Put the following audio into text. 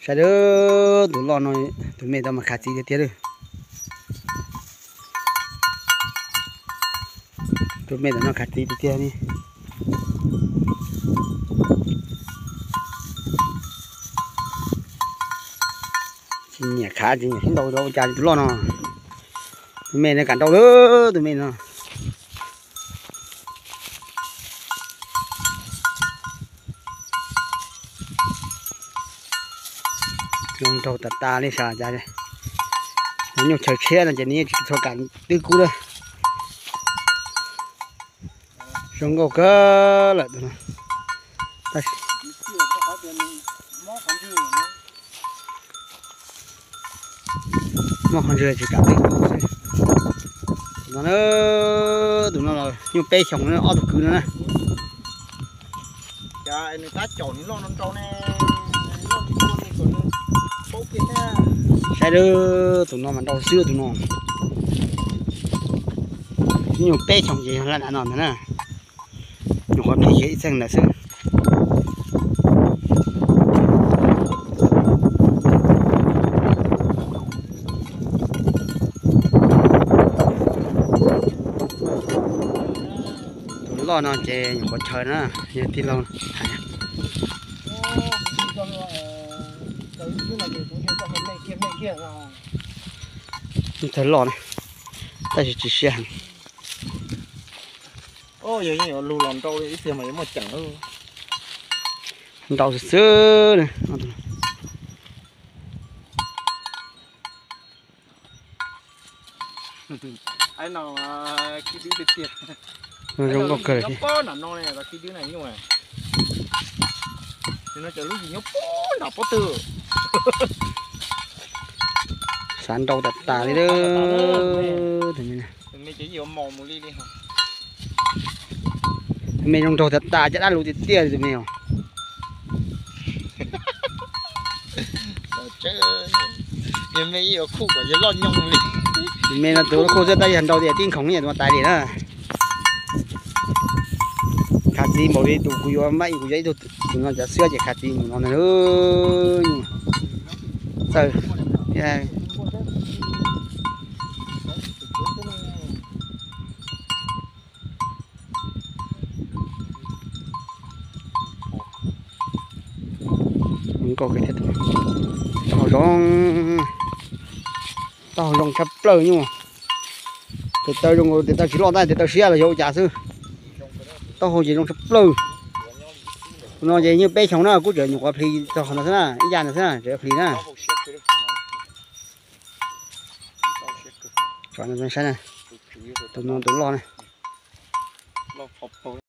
Saib, tus loj no, tus me tau mas khav txiv tiag tiag lawm. Tus me tam no khav txiv tiag tiag li. Tsis nyiam khav, tsis nyiam sib ntaus ua cas li tus loj no. Tus me no kam nrau lawm, tus me no. Zoo nraug tas tas li sav cas. Nyuj chaw tshiab no ces nws yeej tsis txhua kam twb kub lawm. Zoo nkauj kawg lawm tus no. Mob qhov ntswg tsis kam twb kub xwb. Tus no, tus no los nyuj peb xyoos, ob tug kwv no na. Cas nws tab caum nws loj no nrau ne, loj tsis tua li kom nws paub kiag thiab. Saib, tus no mas nrau xwb tus no. Nyuj peb xyoos ces yog laj dav no ntag na. Nyuam qhuav plig kiag ib txheej ntawd xwb. Tus loj no ces nyuam qhuav chaw na, yog tij laug hais. Ib tug loj na, tab sis tsis siab heev. Yog lug los nrau ib txhia mas yuav muaj ceem. Nrau xwb xwb. Zoo nkauj kawg li. Nyob pob nram no, nram no cov lub yim nyob pob nram pob tw. Xav nrau tas tas li. Tus me zoo nraug tas tas, caj dab lus tiag tiag li tus me os. Tus me no tus loj khuj xwb, tab yog nrau tias tib nkhoos tus no tas li na. Khav txiv npaum li tus kuv yuav maj, kuv yuav ib tug tus no cov xwb ces khav txiv mus no ntag. Txawj. Nkauj kawg thiab. Taub hau zoo, taub hau zoo tshaj plaws nyuj. Tes taw zoo, tes taw tsis loj tab, tes taw siab los yog ua cas xwb. Taub hau ces zoo tshaj plaws. Tus no ces nyuj peb xyoos na, kuj tseem nyuam qhuav plig txog qhov ntawd xwb na, ib yam ntawd xwb na, tseem plig na. Saib na, tus no tus loj na.